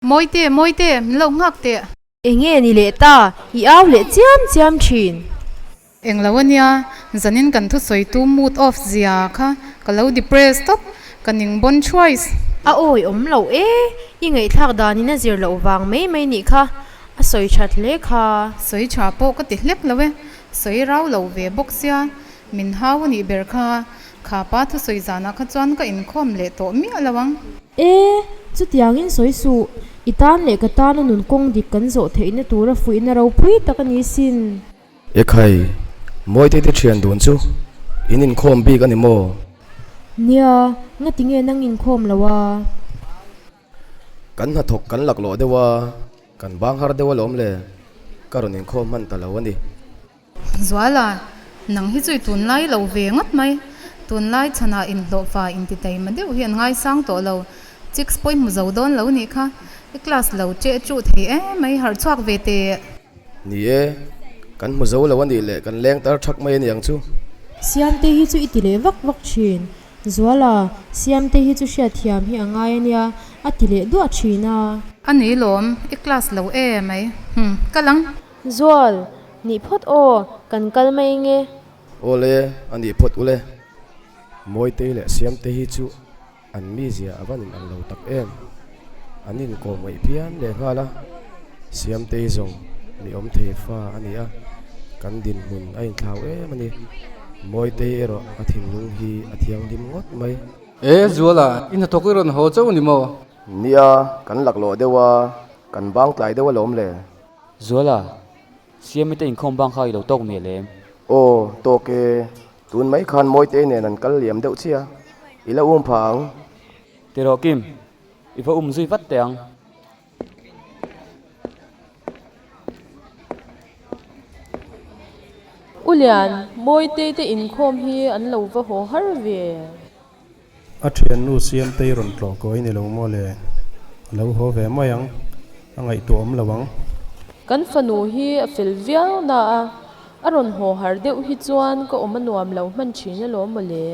Mawite, Mawite, min lo nghak teh. Enge ni leh ta, i au leh chiam chiam thin. Englo ania, zanin kan thusawitu mood off zia kha ka lo depress tawp, ka ning bon thuais. A awi awm loh e, i ngaihthlak danin a zir loh vang mai mai nih kha, a sawi that hle kha. Sawi tha pawh ka ti hlek lo e, sawi rau lo ve bawk sia, min hau a nih ber kha, kha pa thusawi zanah kha chuan ka inkhawm leh tawh miah lo ang. E, chutiangin sawi suh, i tan leh ka tana nun kawng dik kan zawh theihna tura fuihna ropui tak a ni sin. Ekhai, Mawite te thian dun chu in inkhawm bik a ni maw? Nia, ngati nge nang inkhawm lo a? Kan hnathawk kan laklawh deuh a, kan bang har deuh alawm le, ka rawn inkhawm hman ta lo a ni. Zuala, nang hi chu i tunlai lo ve ngawt mai. Tunlai chhanah inhlawhfa intitaima deuh hi an ngaisang tawh lo. Chicks pawh i hmu zo dawn lo nih kha. I class lo ṭeh ṭuh thei em mai, harh chhuak ve teh. Ni e, kan hmu zo lo a nih leh kan leng tar thak mai a niang chu. Siamte hi chu i ti leh vak vak thin. Zuala, Siamte hi chu hriatthiam hi a ngai a nia, a ti leh duah thin a. A ni lawm, i class lo e mai. Hum, kal ang. Zual, Nih phawt aw, kan kal mai nge. Aw le, a nih phawt ule. Mawitei leh Siamte hi chu An mizia a van inang lo tak em? An inkawm ngaih phian leh nghal a, Siamtei zawng mi awm thei fa a ni a, kan dinhmun a inthlau em a ni. Mawitei erawh a thinlung hi a thianghlim ngawt mai. E, Zuala, i hnathawk i rawn haw chauh a ni maw? Nia, kan laklawh deuh a, kan bang tlai deuh alawm le. Zuala, Siami te inkhawm bang kha i lo tawk mial em? Aw, tawk e. Tun mai khan Mawitei nen an kal liam deuh chiah a, i la um pha ang. Ti rawh Kim, i va um zui vat teh ang. U Lian, Mawitei te inkhawm hi an lo va haw har ve. A thiannu Siamtei rawn tlawh kawi ni lo maw le? A lo haw ve mai ang, a ngaihtuah awm lo ang. Kan fanu hi a fel viau na a, a rawn haw har deuh hi chuan ka awm a nuam lo hman thin alawm maw le.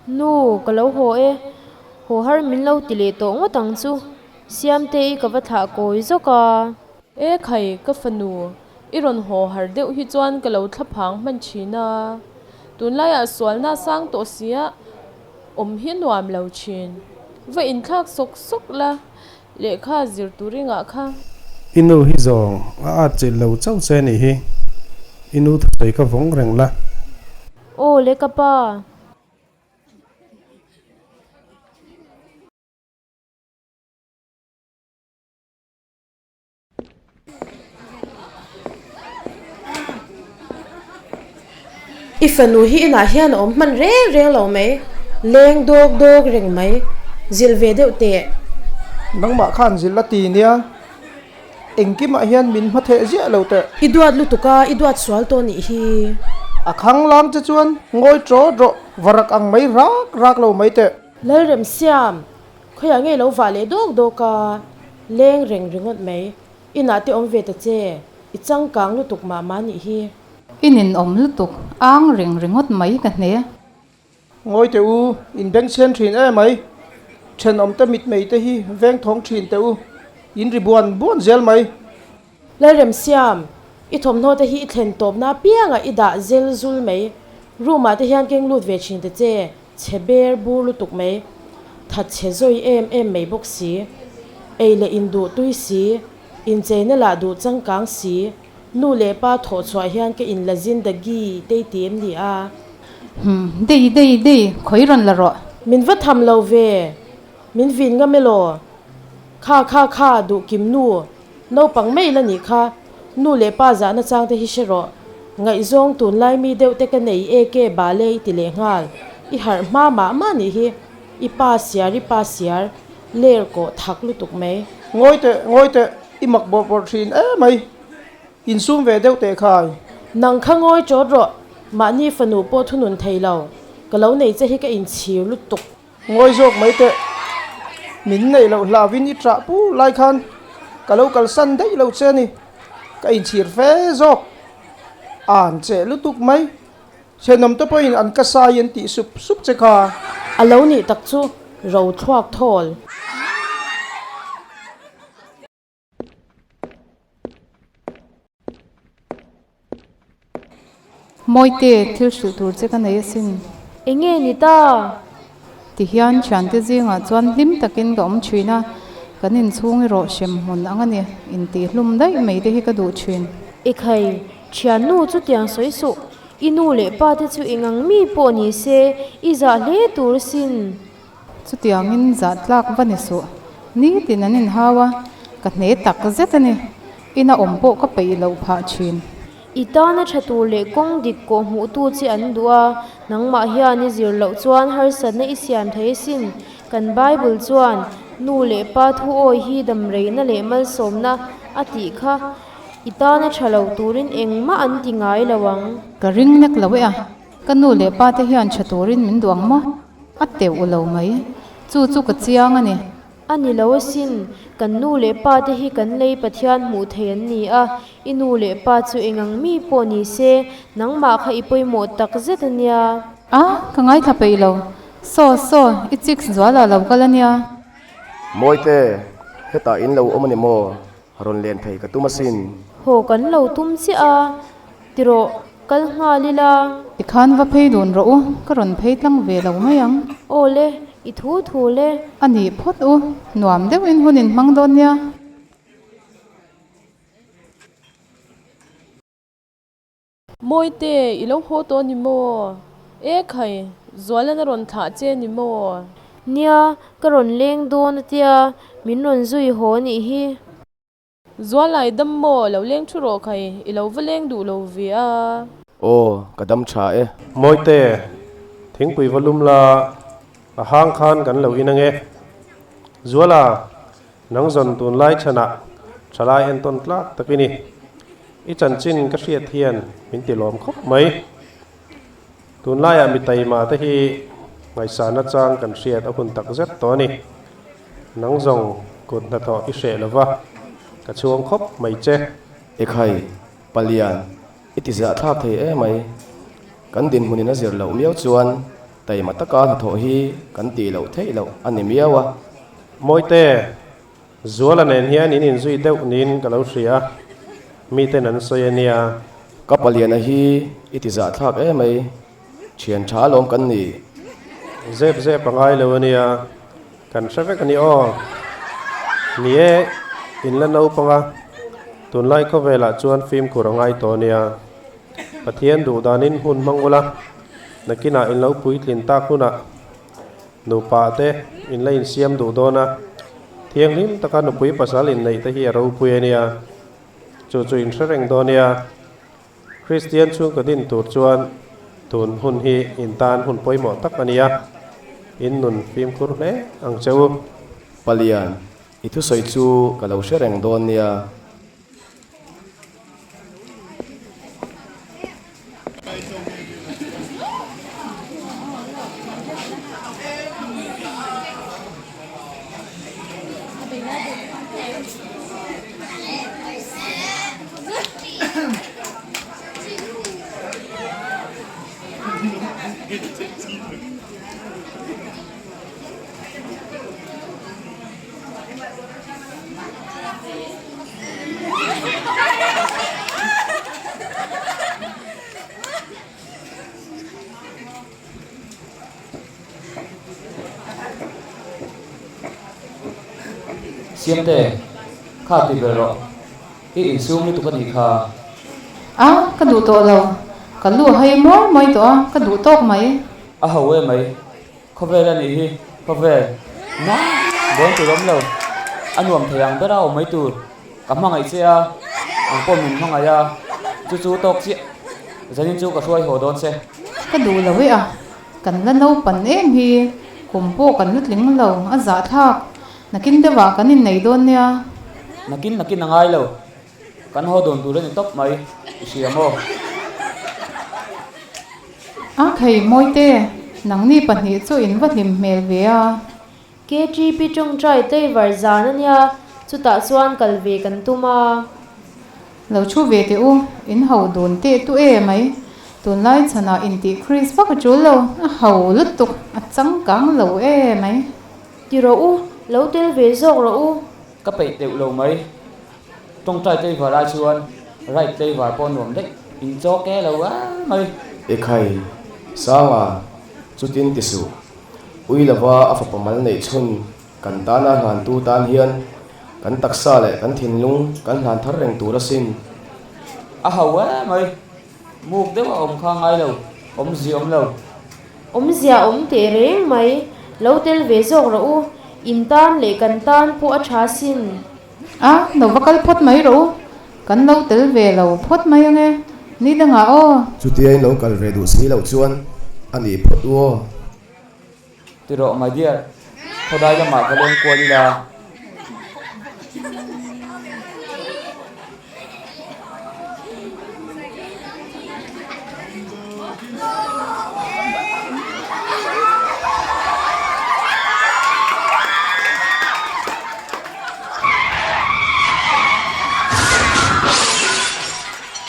Nu, ka lo haw e. Haw har min lo ti leh tawh ngawt ang chu. Siamtei ka va thlah kawi zawk a. E khai, ka fanu, i rawn haw har deuh hi chuan ka lo thla phang hman thin a. Tunlaiah sualna sang tawh sia awm hi nuam lo thin. Va inthlak sawk sawk la, lehkha zir tur i ngah kha. I nu hi zawng a at chilh lo chauh che nih hi. I nu thusawi kha vawng reng la. Aw le ka pa. I fanu hi inah hian a awm hman reng reng lo mai, leng dawk dawk reng mai, zilh ve deuh teh. Nangmah khan zilh a ti nia, engkimah hian min hma theh ziah lo teh. I duat lutuk a, i duat sual tawh nih hi. A khang lam che chuan ngawi ṭawt rawh, varak ang mai rak rak lo mai teh. Lalremsiam, Khawiah nge lo vah leh dawk dawk a, leng reng ringawt mai. Inah te awm ve ta che, i changkang lutuk mah mah nih hi. I ninawm lutuk, ang reng ringawt mai ka hne. Ngawi teh u, in bengchhen thin e mai. Thenawm te mitmei te hi veng thawng thin teh u, in ri buan buan zel mai. Lalremsiam, i thawmhnaw te hi i thlen tawpna apiangah i dah zel zul mai. Room ah te hian keng lut ve thin ta che, chhe ber bur lutuk mai. That chhe zawi em em mai bawk si. Ei leh in duh tui si, incheina lah duh changkang si. Nu leh pa thawh chhuah hian ka in la zindagi tei ti em ni a? Umm, dei dei dei, khawi rawn la rawh. Min va tham lo ve, min vin ngam elaw? Kha kha kha, duh kim nu. Naupang mai la nih kha, nu leh pa zahna chang te hi hre rawh. Ngaihzawng tunlai mi deuh te ka nei e ke bale i ti leh nghal. I harh hma mah mah nih hi. I pa siar i pa siar, ler kawh thak lutuk mai. Ngawi teh, ngawi teh, i mak bawrh bawrh thin e mai. Insum ve deuh teh khai. Nang kha ngawi chawt rawh, mahni fanu pawh thunun thei lo. Ka lo nei che hi ka inchhir lutuk. Ngawi zawk mai teh. Min neih loh hlauhin i ṭah pu lai khan ka lo kalsan daih lo che a ni. Ka inchhir fe zawk. An che lutuk mai. Thenawm te pawhin an ka sai an tih sup sup che kha. A lo nih tak chu ro thluak thawl. Mawite, thil hrilh tur che ka nei asin. Enge ni ta? Tihian thiante zingah chuan hlim takin ka awm thin a, kan inchhung erawh hrem hmun ang a ni, intihhlum daih mai te hi ka duh thin. Ekhai, thiannu chutiang sawi suh, i nu leh pa te chu eng ang mi pawh ni se, i zah hle tur asin. Chutiangin zah tlak va ni suh, nitin an inhau a, ka hne tak zet a ni, ina awm pawh ka peih loh phah thin. I tana tha tur leh kawng dik kawh hmuhtu che an duh a, nangmah hian i zir loh chuan harsatna i siam thei asin. Kan Bible chuan, Nu leh pa thu awi hi damreina leh malsawmna a tih kha i tana tha lo turin engmah an ti ngai lo ang. Ka ring nek lo e a, ka nu leh pa te hian tha turin min duh ang maw? A teuh lo mai. Chu chu ka chiang a ni. A ni lo asin, kan nu leh pa te hi kan lei Pathian hmuh thei an ni a, i nu leh pa chu eng ang mi pawh ni se, nangmah kha i pawimawh tak zet a nia. A, ka ngaithla peih lo. Saw, saw, i chicks zuala lo kal a nia. Mawite, hetah in lo awm a ni maw? Rawn len phei ka tum asin. Haw kan lo tum chiah a, Tirawh, kal nghal ila. Tikhan va phei dun rawh u, ka rawn phei tlang ve lo mai ang. Aw le, i thu thu le. A nih phawt u, nuam deuhin hun in hmang dawn nia. Mawite, i lo haw tawh ni maw? E khai, Zualan a rawn thlah che ni maw? Nia, ka rawn leng dawn a tia, min rawn zui haw nih hi. Zualai dam maw? Lo leng thu rawh khai, i lo va leng duh lo ve a. Aw, ka dam tha e. Mawite, thingpui va lum la, a hang khan kan lo in ange. Zuala, nang zawn tunlai chhanah thalai entawn tlak tak i ni. I chanchin ka hriat hian min ti lawm khawp mai. Tunlaiah mi taima te hi ngaihsahna chang kan hriat a hun tak zet tawh a ni. Nang zawng kut hnathawh i hreh lova, ka chhuang khawp mai che. Ekhai, Palian, i ti zahthlak thei e mai. Kan dinhmunin a zir loh miau chuan taima taka hnathawh hi kan tih loh theih loh a ni miau a. Mawite, Zuala nen hian in inzui deuh niin ka lo hria a, miten an sawi a nia. Ka paliana hi i ti zahthlak em mai, thian tha alawm kan ni. Zep zep a ngai lo a nia, kan hre vek a ni aw. Ni e, in la naupang a, tunlai khawvelah chuan fimkhur a ngai tawh a nia. Pathian duh danin hun hmang ula, nakinah in lo puitlin tak hunah Nupa te in la insiam duh dawn a, thianghlim taka nupui pasal inneih te hi a ropui a nia. Chu chu in hre reng dawn nia. Kristian chhungkaw din tur chuan tun hun hi in tan hun pawimawh tak a nia. In nun fimkhur hle ang che u. Palian, i thusawi chu ka lo hre reng dawn nia. Siamte, kha ti ber rawh. I insum lutuk a nih kha. A, ka duh tawh lo. Ka lu a hai muai muai tawh a, ka duh tawk mai. A ho e mai. Khawvel a nih hi, khawvel. Na, bawn tur awm lo. A nuam thei ang ber a awm mai tur. Ka hmangaih che a, ang pawh min hmangaih a, chu chu tawk chiah. Zanin chu ka hruai haw dawn che. Ka duh lo e a, kan la naupan em hi, kum pawh kan la tling lo, a zahthlak. Nakin deuhah kan innei dawn nia. Nakin nakin a ngai lo. Kan haw dawn tur a ni tawp mai, i hria maw? A khei Mawite, nangni pahnih chu in va hlim hmel ve a. KTP tawngtai tleivar zan a nia, chutah chuan kal ve kan tum a. Lo thu ve teh u, in ho dun teh tu e mai. Tunlai chhanah intih Chris vak a tul lo, a ho lutuk, a changkang lo e mai. Ti rawh u, lo tel ve zawk rawh u. Ka peih teuh lo mai. Tawngtai tleivar ai chuan right tleivar pawh nuam daih. In chaw ke lo em mai. Ekhai, Sanga, chutin ti suh. Ui lova a fapa mal neih chhun kan tana hlantu tan hian kan taksa leh kan thinlung kan hlan thar reng tur asin. A ho em mai. Muk deuh a awm kha ngai lo, awmzia awm lo. Awmzia awm teh reng mai, lo tel ve zawk rawh u, in tan leh kan tan pawh a tha sin. A, lo va kal phawt mai rawh u, kan lo tel ve lo phawt mai ange, ni dangah aw. Chutia in lo kal ve duh si loh chuan a nih phawt u aw. Ti rawh my dear, khawdai lamah va leng kual ila.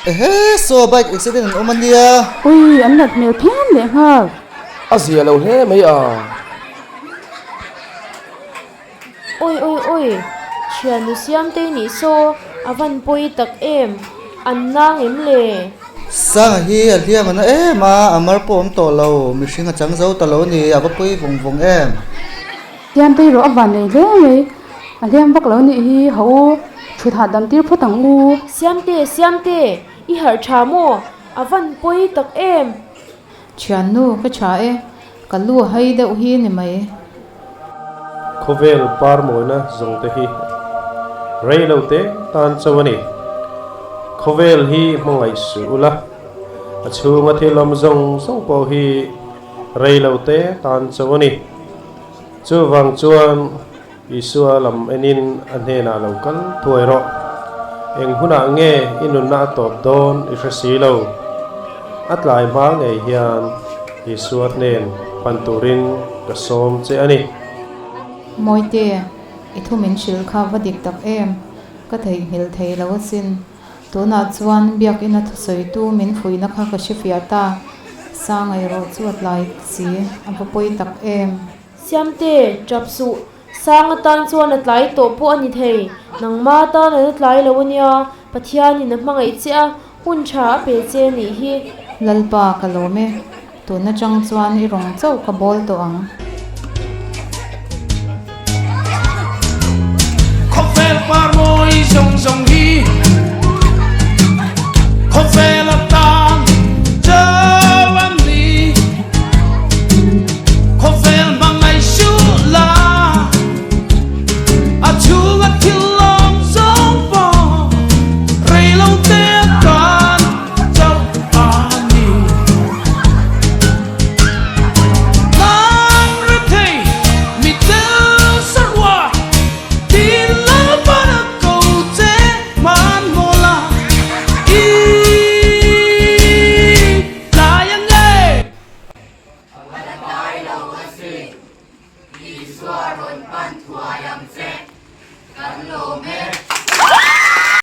Ehe, saw bike accident an awm a nia. Ui, an nat hmel phian leh nghal. A zia lo hle mai a. Oi oi oi, thiannu Siamtei nih saw a van pawi tak em, an nang em le? Sanga hi a hliam a na em a, a mar pawh awm tawh lo, mihring a chang zo ta lo ni, a va pawi vawng vawng em? Siamtei rawh a van nei hle mai, a hliam vak lo nih hi, ha u, thut hahdam tir phawt ang u. Siamte, Siamte, i harh tha maw? A van pawi tak em? Thiannu ka tha e, ka lu a hai deuh hi ni mai. Khawvel par mawina zawng te hi rei lo te tan chauh a ni. Khawvel hi hmangaih suh ula, a chhunga thil awm zawng zawng pawh hi rei lo te tan chauh a ni. Chuvang chuan Isua lam enin a hnenah lo kal thuai rawh. Eng hunah nge i nunna a tawp dawn i hre si lo. A tlai hma ngei hian Isua hnen pan turin ka sawm che a ni. Mawite, i thu min hrilh kha va dik tak em? Ka theihnghilh thei lo asin. Tunah chuan Biakina thusawitu min fuihna kha ka hrefiah ta. Sangai rawh chu a tlai si, a va pawi tak em? Siamte, tap suh. Sang atan chuan a tlai tawh pawh a ni thei. Nangma atan a la tlai lo a nia. Pathianin a hmangaih che a, hun tha a pe che a nih hi. Lalpa, ka lawm e. Tun atang chuan i rawng chauh ka bawl tawh ang.